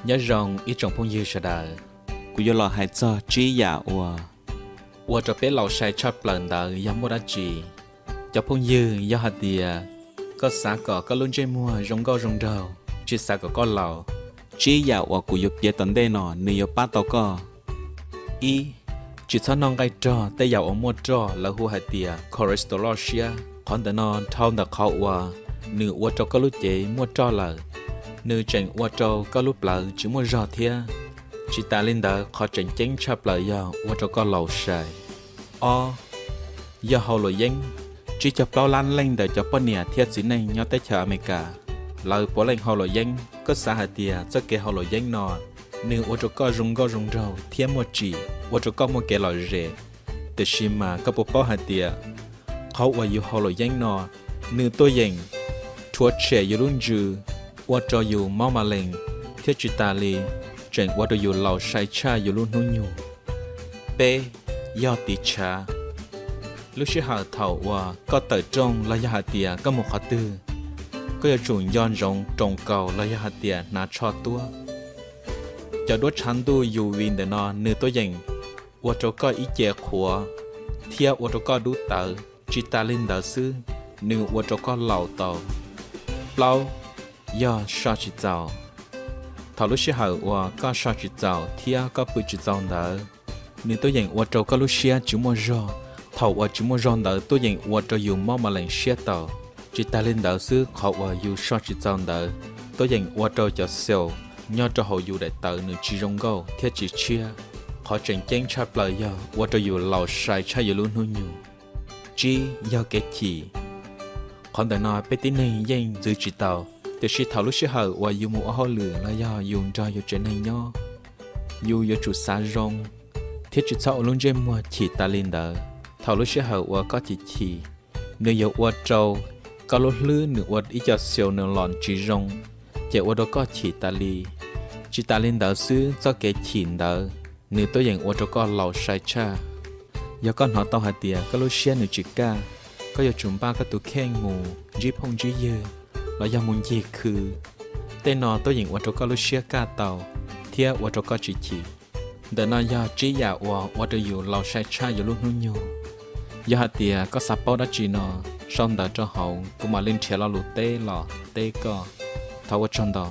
Nyob zoo ib tsoom phooj ywg sawv daws, kuv yuav los hais txog tsib yam uas ua rau peb laus sai tshaj plaws ntawd yog muaj dab tsi. Cov phooj ywg, yog hais tias koj xav kom koj lub ntsej muag zoo nkauj zoo nraug, tsis xav kom koj laus, tsib yam uas kuv yuav piav tom ntej no nws yuav pab tau koj. Ib, tsis txhob noj nqaij rog, tej yam uas muaj roj lawv hu hais tias cholesterol siab. Qhov ntawm no dhau ntawm qhov uas nws ua rau koj lub cev muaj roj lawm, nws tseem ua rau koj lub plawv tsis muaj zog thiab. Tsis tas li ntawd, qhov tseem ceeb tshaj plaws yog ua rau koj laus sai. Ob, yog haus luam yeeb. Tsib caug plaub lab leej ntawm cov poj niam thiab txiv neej nyob teb chaws Amelikas, lawv puav leej haus luam yeeb. Koj xav hais tias txoj kev haus luam yeeb no nws ua rau koj zoo nkauj zoo nraug thiab muaj tsim, ua rau koj muaj kev lom zem. Tiam sis mas koj puas paub hais tias qhov uas yus haus luam yeeb no, nws tuaj yeem rhuav tshem yus lub ntsws, ua rau yus mob ma lees, thiab tsis tas li, tseem ua rau yus laus sai tshaj yus lub hnub nyoog. Peb, yog tiv tshav. Lub sij hawm thaum uas koj tawm rooj los yog hais tias koj mus qhov twg, koj yuav tsum nco ntsoov roos kaus los yog hais tias hnav tsho tuab. Cov duab tshav ntuj U V ntawm no nws tuaj yeem ua rau koj ib ce qhuav thiab ua rau koj dub tawv. Tsis tas li ntawd xwb, nws ua rau koj laus tau. Plaub, yog so tsis txaus. Thaum lub sij hawm uas koj so tsis txaus thiab koj pw tsis txaus ntawd, nws tuaj yeem ua rau koj lub siab tsis muaj zog. Thaum uas tsis muaj zog ntawd tuaj yeem ua rau yus mob ma lees siab tau. Tsis tas li ntawd xwb, qhov uas yus so tsis txaus ntawd tuaj yeem ua rau cov xaus nyob rau hauv yus daim tawv nws tsis zoo nkauj thiab tsis tshiab. Qhov tseem ceeb tshaj plaws yog ua rau yus laus sai tshaj yus lub hnub nyoog. Tsib, yog kev chim. Qhov ntawm no peb tib neeg yeej ntxwv tsis tau, tiam sis thaum lub sij hawm uas yus mus ua hauj lwm los yog yus nrog yus tsev neeg nyob, yus yuav tsum xav zoo thiab tsis txhob ua lub ntsej muag chim tas li ntawd. Thaum lub sij hawm uas koj chim chim, nws yuav ua rau koj lub hlwb nws ua ib co xaus nws los tsis zoo, ces ua rau koj chim tas li. Tsis tas li ntawd xwb, txoj kev chim ntawd nws tuaj yeem ua rau koj laus sai tshaj. Yog koj hnov tau hais tias koj lub siab nws tsis kaj, koj yuav tsum npaj koj tus kheej mus ntsib phooj ntsib ywg los yog mus ncig khw. Tej no tuaj yeem ua rau koj lub siab kaj tau thiab ua rau koj tsis chim. Ntawm no yog tsib yam uas ua rau yus laus sai tshaj yus lub hnub nyoog. Yog hais tias koj xav paub dab tsi no, sau ntawv rau hauv, kuv mam li nrhiav lo lus teb los teb koj. Thov ua tsaug ntau.